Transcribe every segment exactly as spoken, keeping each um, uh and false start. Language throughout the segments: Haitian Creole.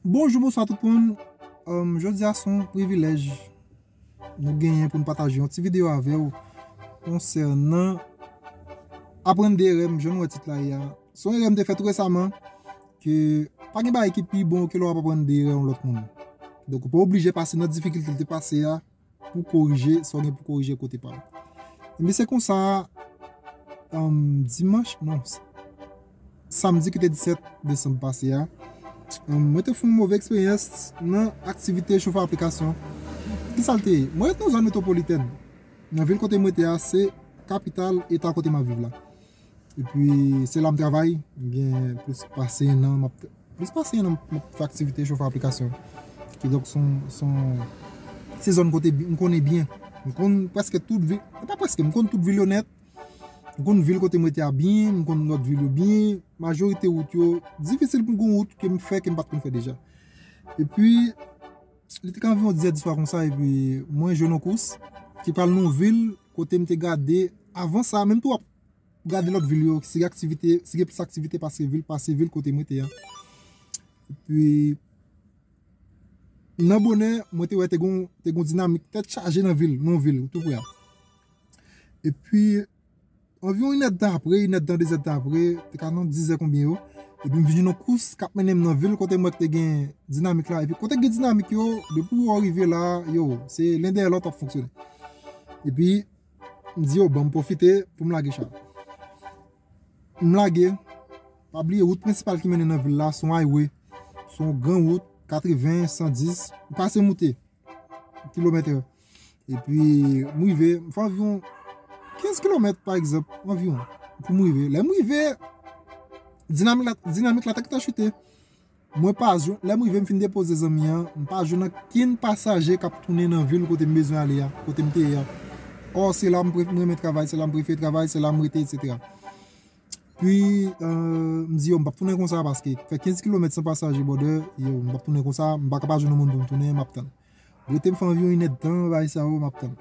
Bonjou, bonswa tout moun. Um, jodi a se yon privilèj nou genyen pou n pataje yon ti videyo avè w konsènan aprann de erè m, jan nou wè tit la ye a. Se yon erè m te fè tou resaman, ke pa gen bagay ki pi bon ke lè w ap aprann de erè yon lòt moun. Donk, ou pa oblije pase nan difikilte l te pase a pou korije sa w gen pou korije kote pa w. Ebyen, se konsa, um, dimanch, non, s- samdi ki te disèt desanm pase a, um, mwen te fè yon move eksperyans nan aktivite chofè aplikasyon. Kisa l te ye? Mwen rete nan zòn metwopolitèn. Nan vil kote mwen te a, se kapital eta kote m ap viv la. Epi, se la m travay, m gen plis pase en an, m ap, plis pase en an m ap fè aktivite chofè aplikasyon. Kidonk, se yon, se yon, se zòn kote bi- m konnen byen. M konn prèske tout vil, pa prèske, m konn tout vil yo nèt. M konn vil kote mwen te a byen, m konn lòt vil yo byen. Majorite wout yo, difisil pou m gen wout ke m fè ke m pa t konn fè deja. Epi, li te ka anviwon dizè di swa konsa, epi mwen jwenn yon kous ki pral nan yon vil kote m te gade avan sa, menm tou w ap gade lòt vil yo, si gen aktivite, si gen plis aktivite pase vil, pase vil kote mwen te a. Epi, nan bonè, mwen te wè te gon, te gon dinamik tèt chaje nan vil, nan vil, tou prè a. Epi, anviwon inèdtan apre, inèdtan, dezèdtan apre, te ka nan dizè konbyen yo, epi m vin jwenn yon kous k ap mennen m nan vil kote m wè k te gen dinamik la. Epi kote k gen dinamik yo, depi w rive la, yo, se len dèyè lòt w ap fonksyone. Epi, m di yo, ban m pwofite pou m lage cha. M lage, pa bliye wout prensipal ki mennen nan vil la, se yon highway, se yon gran wout, katreven, san dis, ou pase moute kilomèt. Epi, m rive, m fè anviwon kenz kilomèt, pa egzanp, anviwon, pou m rive. Lè m rive, dinamik la, dinamik la ta gentan chite. Mwen pa jwenn, lè m rive, m fin depoze zanmi an, m pa jwenn ankenn pasaje k ap tounen nan vil kote m bezwen ale a, kote m te ye a. Ò, se la m pre- m renmen travay, se la m prefere travay, se la m rete, etsetera. Pi, euh, m di, yo, m p ap tounen konsa, paske fè kenz kilomèt san pasaje, brother, yo, m p ap tounen konsa, m pa ka pa jwenn yon moun pou m tounen, m ap tann. Rete m fè anviwon inèdtan, bagay sa yo, m ap tann.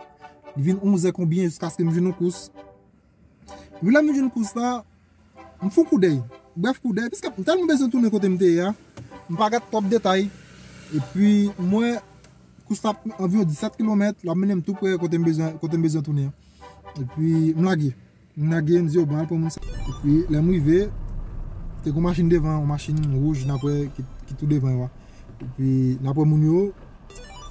Li vin onzè konbyen, jiskaske m jwenn yon kous. Epi lè m vin jwenn kous la, m fè yon koudèy. Brèf, koudèy, piske m tèlman bezwen tounen kote m te ye a, m pa gad twòp detay. Epi, m wè kous la anviwon disèt kilomèt, l ap mennen m tou prè kote m bezwen, kote m bezwen tounen an. Epi, m lage. M lage, m di, yo, bon, al pran moun sa. Epi, lè m rive, te gon machin devan, yon machin wouj, n ap wè ki, ki tou devan yo a. Epi, n ap wè moun yo,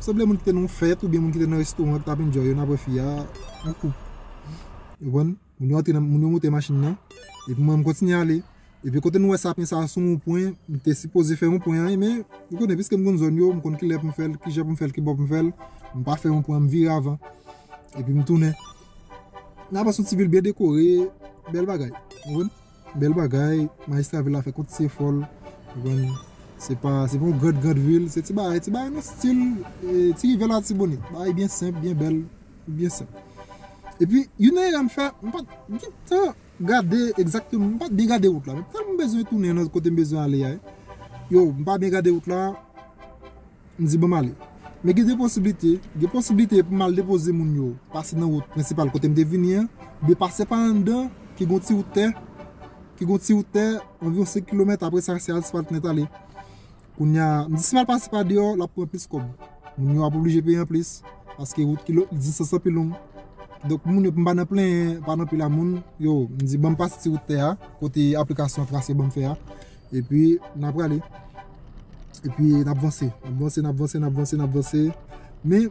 sanble moun ki te nan yon fèt oubyen moun ki te nan restoran ki t ap enjoy yo, n ap wè fi a, yon koup. Ou konprann? Moun yo antre nan, moun yo monte machin nan. Epi mwen, m kontinye ale. Epi kote nou wè sapen sa a sou yon pwen, m te sipoze fè yon pwen an, men, ou konnen, piske m konn zòn yo, m konn kilè pou m fè l, kijan pou m fè l, kibò pou m fè l, m pa fè yon pwen, m vire avan. Epi m tounen. N ap wè se yon ti vil byen dekore, bèl bagay. Ou konprann? Bèl bagay, majistra vil la fè kont se fò l. Ou konprann? Se pa, se pa yon grand, grand vil, se ti bagay, ti bagay nan stil, eh, ti rivyè Latibonit. Bagay byen senp, byen bèl, byen senp. Epi, youn nan erè m fè, m pa t gentan gade egzakteman, m pa t byen gade wout la. Men tèlman m bezwen tounen nan kote m bezwen ale a, yo, m pa byen gade wout la, m di, "Ban m ale." Men gen de posiblite, gen posiblite pou m al depoze moun yo, pase nan wout prensipal kote m te vini an, oubyen pase pa anndan, ki gon ti wout tè, ki gon ti wout tè, anviwon senk kilomèt, apre sa, se asfalt nèt ale. Kounye a, m di si m al pase pa deyò, l ap pran plis kòb. Moun yo ap oblije peye anplis, paske wout kilo, distans lan pi long. Donk, moun yo, pou m pa nan plenyen, pa nan pil a moun, yo, m di, "Ban m pase ti wout tè a, kote aplikasyon an trase ban m fè a." Epi, n a prale. Epi, n ap vanse. N ap vanse, n ap vanse, n ap vanse, n ap vanse. Men,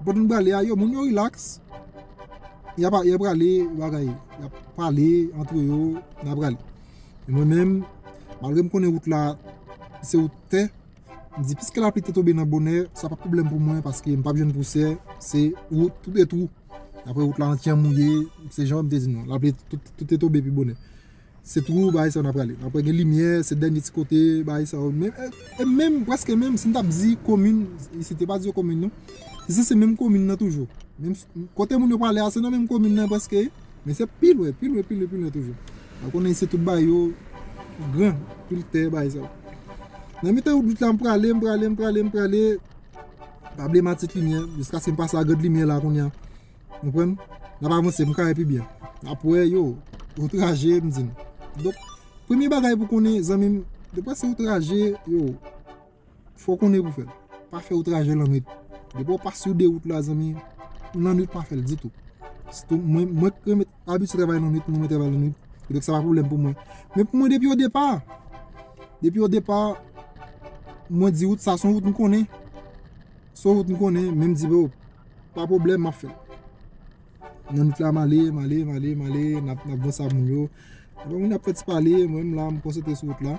pandan n prale a, yo, moun yo rilaks. Y ap, y ap prale, bagay. Y ap pale antre yo, n a prale. E mwen menm, malgre m konnen wout la, se wout tè, m di, piske lapli te tonbe nan bonè, sa pa pwoblèm pou mwen, paske m p ap jwenn pousyè, se wout, tout e twou. Apre wout la antyè mouye, se jan m te di nou, lapli tout, tout te tonbe pi bonè. Se twou, bagay sa yo n ap prale. Apre gen limyè, se dènye ti kote, bagay sa yo. Men, e, e menm, prèske menm, si n t ap di komin, isit te pa di yo komin, non. Isit se menm komin nan toujou. Menm s- kote moun yo prale a, se nan menm komin nan prèske. Men se pi lwen, pi lwen, pi lwen, pi lwen toujou. Ou konnen isit tout bagay yo gran, pil tè, bagay sa yo. Nan mitan wout la, m prale, m prale, m prale, m prale. Pa bliye m a ti limyè, jiskaske m pase a grand limyè la kounye a. Ou konprann? N ap avanse, m ka wè pi byen. N ap wè, yo, yon traje, m di n. Donk, premye bagay pou konnen, zanmi m, depi se yon traje, yo, Fò w konnen pou fè l. Pa fè ou traje lannwit. Depi w pa sou de wout la, zanmi, lannwit pa fè l ditou. Sitou, mwen, mwen ki renmen abitye travay lannwit, mwen renmen travay lannwit. Donk sa pa pwoblèm pou mwen. Men pou mwen, depi o depa, depi o depa, mwen di wout sa, se yon wout m konnen. Se yon wout m konnen, men m di, bro, pa pwoblèm, m ap fè l. Nan nwit la, m ale, m ale, m ale, m ale, n ap, n ap vanse ak moun yo. Apre moun ap fè ti pale, mwen menm la, m konsantre sou wout la.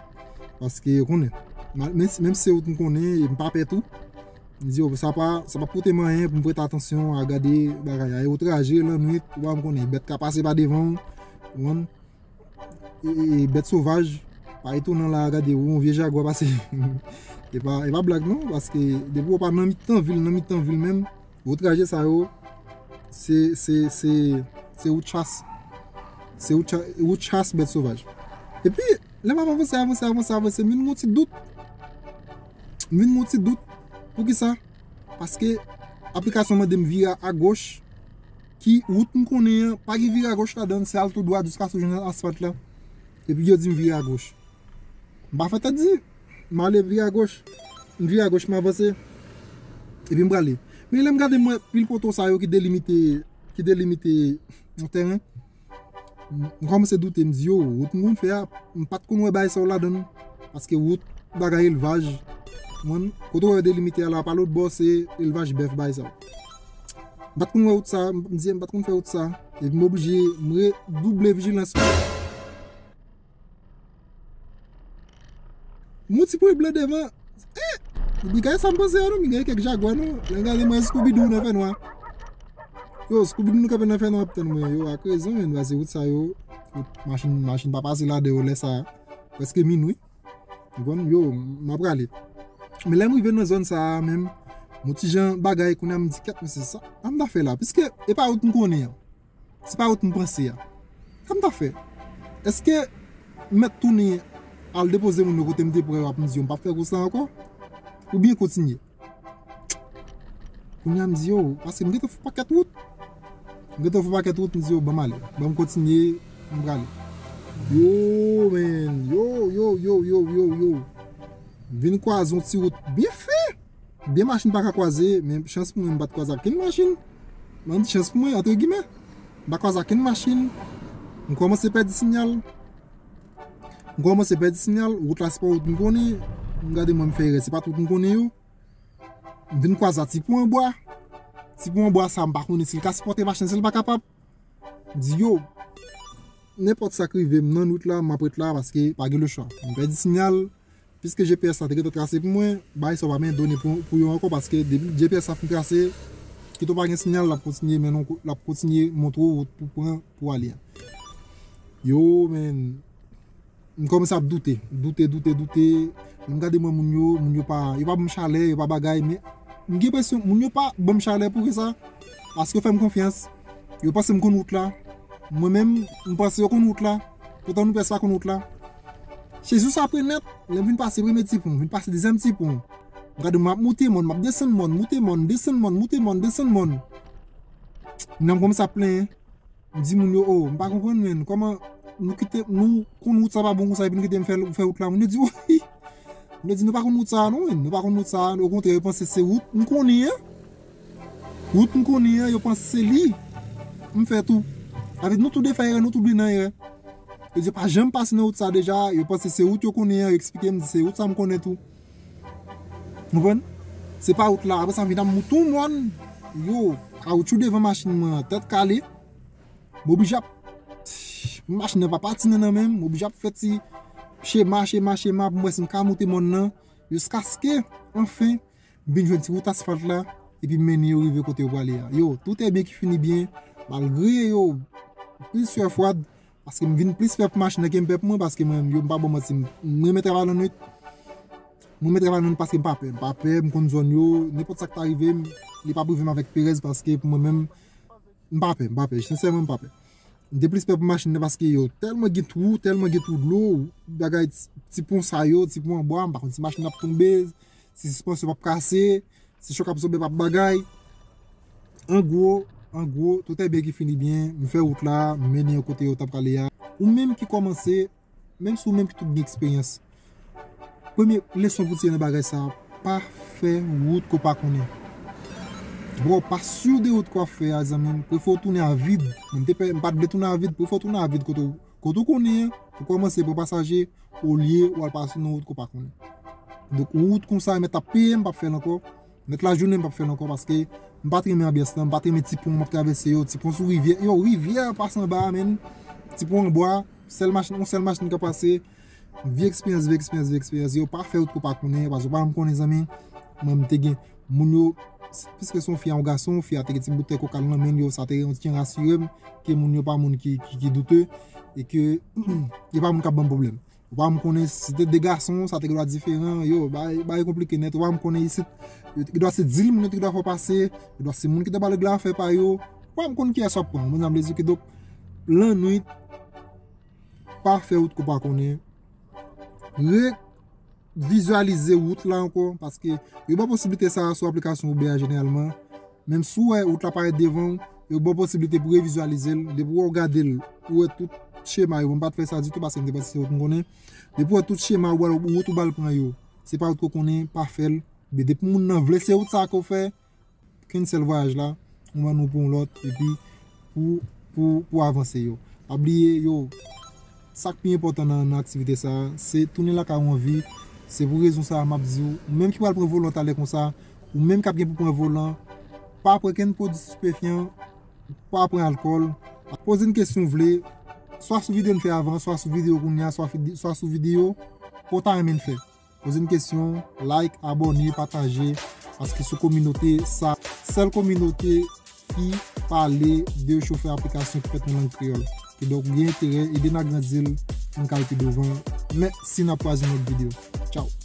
Paske, ou konnen, menm si se wout m konnen, e m pa pè tou. M di, yo, sa pa, sa pa pote m anyen pou m prete atansyon a gade bagay la. E ou traje lannwit, ou pa m konnen, bèt ka pase pa devan w, ou konprann? E, e, e bèt sovaj, pa etonan la, gade, ou yon vye jagwa pase. E pa, e pa blag non, paske depi ou pa nan mitan vil, nan mitan vil menm, wout traje sa yo, se, se, se, se wout chas. Se wout cha-, wout chas bèt sovaj. Epi, lè m ap avanse, avanse, avanse, avanse, m vin gon ti dout. M vin gon ti dout. Poukisa? Paske aplikasyon mande m vire agoch, ki wout m konnen an, pa gen vire agoch ladan l, se al tou dwat jiska sou jwenn asfalt la. Epi yo di m vire agoch. M pa fè tèt di. M ale vire agoch. M vire agoch, m avanse. Epi m prale. Men lè m gade mwen pil poto sa yo ki delimite, ki delimite yon tèren, m, m kòmanse doute, m di, yo, wout m konn fè a, m pa t konn wè bagay sa yo ladan l. Paske wout bagay elvaj, mwen, kote w wè delimite a la, pa lòt bò, se elvaj bèf bagay sa yo. M pa t konn wè wout sa, m di, m pa t konn fè wout sa. Epi m oblije, m redouble vijilans mwen. Yon ti pwen blan devan. Eh! Epi gade sa m panse a non, m gen kèk jagwa non. Lè m gade mwen Scooby-Doo nan fènwa. Yo, Scooby-Doo nou kanpe nan fènwa ap tann mwen. Yo, ak rezon, men, pase wout sa yo, machin, machin pa pase ladan yo lè sa. Prèske minwi. Ou konprann? Yo, m ap prale. Men lè m rive nan zòn sa a menm, yon ti jan bagay kounye a m di, kèt, men se sa, sa m ta fè la. Piske e pa wout m konnen an. Se pa wout m panse a. Sa m ta fè? Èske m mèt tounen al depoze moun yo kote m te pran yo ap m di yo m p ap fè kou sa ankò? Oubyen kontinye? Kounye a m di yo, paske m gentan fè pakèt wout. M gentan fè pakèt wout, m di yo, ban m ale. Ban m kontinye, m prale. Yo, men, yo, yo, yo. M vin kwaze yon ti wout byen fen. Byen machin pa ka kwaze, men chans pou mwen, m pa t kwaze ak kenn machin. Mwen di chans pou mwen, antre gimè. M pa kwaze ak kenn machin. M kòmanse pèdi sinyal. M kòmanse pèdi sinyal. Wout la se pa wout m konnen. M gade mwen, m fè erè, se pa t wout m konnen yo. M vin kwaze a ti pon an bwa. Ti pon an bwa sa, m pa konnen si l ka sipòte machin, si l pa kapab. M di yo, nenpòt sa k rive m nan wout la, m ap ret la paske pa gen lechwa. M pèdi sinyal, piske G P S la te gentan trase pou mwen, bagay sa yo pa menm done pou, pou yo ankò paske depi G P S la fin trase, kit ou pa gen sinyal, l ap kontinye mennen w, l ap kontinye montre w wout pou pran pou ale a. Yo, men, m kòmanse ap doute, doute, doute, doute. M gade mwen moun yo, moun yo pa, yo pa ban m chalè, yo pa bagay, men m gen enpresyon moun yo pa ban m chalè poukisa? Paske yo fè m konfyans. Yo panse m konn wout la. Mwen menm, m panse yo konn wout la. Poutan nou prèske pa konn wout la. Se jou sa apre nèt, lè m vin pase premye ti pon, vin pase dezyèm ti pon. M gade m ap moute mòn, m ap desann mòn, moute mòn, desann mòn, moute mòn, desann mòn. Nan m kòmanse ap plenyen. M di moun yo, o, m pa konprann, men kòman nou kite, nou konn wout sa pa bon konsa, epi nou kite m fè, fè wout la. Moun yo di, wi. Moun yo di, nou pa konn wout sa, non, men nou pa konn wout sa. Okontrè, yo panse se wout m konnen an. Wout m konnen an, yo panse se li m fè tou. Avèk nou tou de fè erè, nou tou de nan erè. Yo di, yo pa janm pase nan wout sa deja, yo panse se wout yo konnen an, yo eksplike m, di se wout sa m konnen tou. Konprann? Se pa wout la. Apre sa, m vin ap moute yon mòn. Yo, kawoutchou devan machin mwen an, tèt kale. M oblije ap, machin nan pa patinen nan men m, m oblije ap fè ti chema, chema, chema pou m wè si m ka moute mòn nan, jiskaske, anfen, m vin jwenn ti wout asfalt la, epi m mennen yo rive kote yo prale a. Yo, tout est bien qui finit bien, malgre yo, plizyè fwa, paske m vin plis pè pou machin nan ke m pè pou mwen, paske mwen, yo, m pa ba w manti, m, m renmen travay lannwit, m renmen travay lannwit paske m pa pè, m pa pè, m konn zòn yo, nenpòt sa k ta rive m, li p ap rive m avèk perèz, paske pou mwen menm, M pa pè, m pa pè, sensèman m pa pè. M te plis pè pou machin nan paske yo tèlman gen twou, tèlman gen twou dlo, bagay ti, ti pon sa yo, ti pon an bwa, m pa konn si machin nan ap tonbe, si sispansyon p ap kase, si chòk absòbè p ap bagay. An gwo, an gwo, tout est bien qui finit bien, m fè wout la, m mennen yo kote yo t ap prale a. Ou menm ki kòmanse, menm si w menm ki tout gen eksperyans, premye leson pou w tire nan bagay sa a, pa fè wout ke w pa konnen. Bro, pa si de wout ke w ap fè a, zanmi m, prefere w tounen a vid. Mwen, m te pè, m pa t vle tounen a vid, prefere w tounen a vid kote w, kote w konnen an, pou kòmanse pran pasaje, olye w al pase nan wout ke w pa konnen. Donk, wout konsa, mèt ap peye, m p ap fè l ankò. Mèt lajounen, m p ap fè l ankò, paske m pa t renmen anbyans lan, m pa t renmen ti pon m ap travèse yo, ti pon sou rivyè. Yo, rivyè pase anba a, menn. Ti pon an bwa, sèl machin, yon sèl machin ka pase. Vye eksperyans, vye eksperyans, vye eksperyans. Yo, pa fè wout ke w pa konnen, paske w pa janm konnen, zanmi. Mwen, m te gen moun yo, piske se yon fi a yon gason, fi a te gen ti boutèy koka l nan men l, yo, sa te yon ti jan rasire m ke moun yo pa moun ki, ki, ki doute, e ke yo pa moun k ap ban m pwoblèm. Ou pa m konnen si te de gason, sa te gen dwa diferan, yo, bagay, bagay konplike nèt. Ou pa m konnen isit, yo te gen dwa se dil moun yo te gen dwa fè pase, yo dwa se moun ki te ba nèg la afè pa yo. Ou pa m konn kiyès w ap pran, mwen, sa vle di ke donk, lannwit, pa fè wout ke w pa konnen. Revizyalize wout la ankò, paske yo ba posiblite sa a sou aplikasyon Uber a jeneralman. Menm si w wè wout la parèt devan w, yo ba w posiblite pou revizyalize l. Depi w gade l, ou wè tout chema yo. Bon, m pa t fè sa ditou paske m te panse se wout m konnen. Depi w wè tout chema ou ba l, wout ou ba l pran yo, se pa wout ke w konnen, pa fè l. Men depi moun nan vle se wout sa a ke w fè, kenn sèl vwayaj la, ou ban nou pou yon lòt, epi pou, pou, pou avanse yo. Pa bliye, yo, sa k pi enpòtan nan, nan aktivite sa a, se tounen lakay ou an vi. Se pou rezon sa a m ap di w, ou menm ki pral pran volan talè konsa, ou menm k ap gen pou pran volan, pa pran kenn pwodui stipefyan, pa pran alkòl. Poze n kesyon w vle, swa sou videyo n fè avan, swa sou videyo kounye a, swa, swa sou videyo ke w ta renmen n fè. Poze n kesyon, like, abòne, pataje, paske sou kominote sa, sèl kominote ki pale de chofè aplikasyon ki fèt nan lang kreyòl. Kidonk, gen enterè, ede n agrandi l pou n ka al pi devan. Mèsi, n ap kwaze nan lòt videyo. Tchaw!